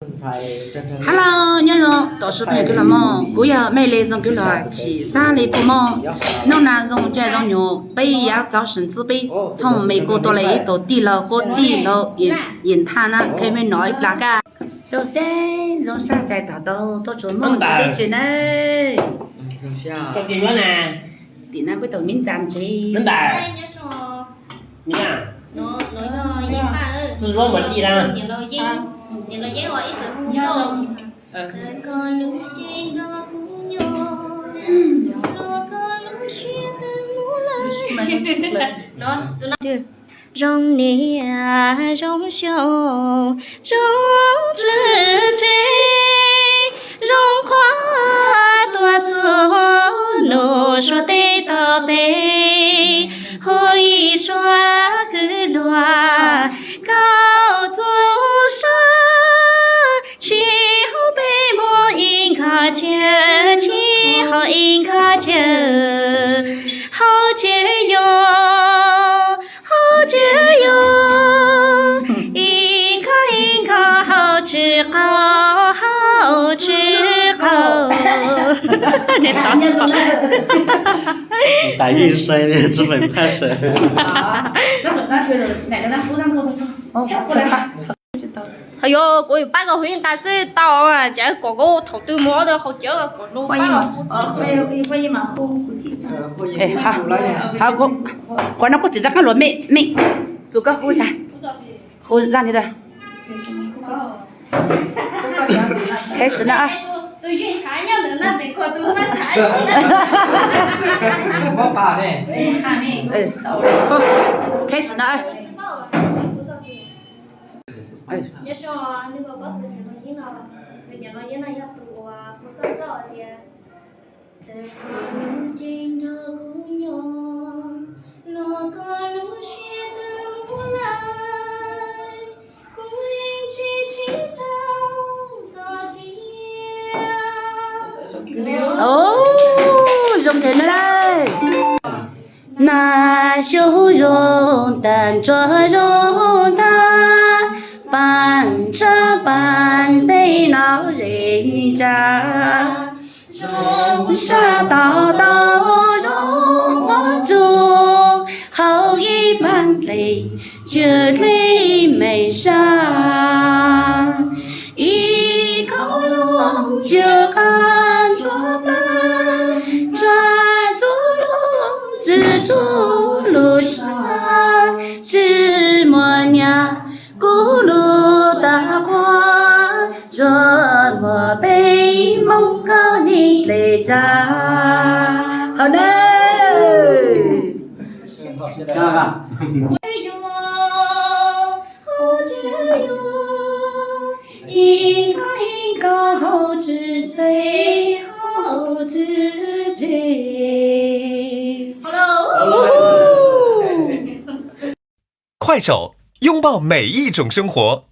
Hello, nyob zoo tau sawv daws kwv los mog, kuv yog Mej Li Zoo Kwv Luag Chim Xab Li Phu Mog. Hnub no zoo ntsej zoo nyug peb yuav txog sib txwv peb thooj me kuj tua lawm ib tug tij laug huab tij laug Yim Thaj na, qhia mej nov ib plag kaj. Sau xeb zoo sab cai tag tau tuaj tsuas Hmoob teb chaws na. Tim no peb tau miv ntxa ntsev. Zoo niam zoo xyaum zoo txiv tsev, zoo qhuav tuaj txug nus suav teb tog pem, hu ib suab kwv luag kaum txug sab, tsis hu peb muaj ib nkag chaw, tsis hu ib nkag chaw, hauv chaw yog hauv chaw yog ib nkag ib nkag hauv tsis qaug, hauv tsis qaug. Tais yeej sai ne, tsis meem thaj sawv. Hos yuav kuv pab koj hu ib nqag xwb tau, tseem kom koj thaum twg mus ob tug haus cawv kom lub pab. Qhov no kuj txiv txoj qab luag me me, txuas koj hu, hu zaj ntxiv. Khav sim na. Khav sim na. Nyob zoo, nej puas paub tus niam laus Yeeb no? Tus niam laus Yeeb no yog tus uas hu txoj nkauj tias, txawm koj lub cev nrog kuv nyob, los koj lub siab twb mus lawm, kuv yeej tsis tsim rau txoj kev. Zoo kawg na. Nas xyoob zoo tag ntsuag zoo tag, paj ntsab paj ntev no zes ntsa, zoo sab tau tau zoo qhuav tsuag, hauv ib pag dlej cwj dlej me sab, ib khau looj cwj qab ntxuav plawg, tsa txuj lub ntxwg suab lub sab, tsis muaj niam kuv lub tag quav, zoo muaj peb Hmoob nkauj neeg dlej tsa. Hauv na. Hello。快手，拥抱每一种生活。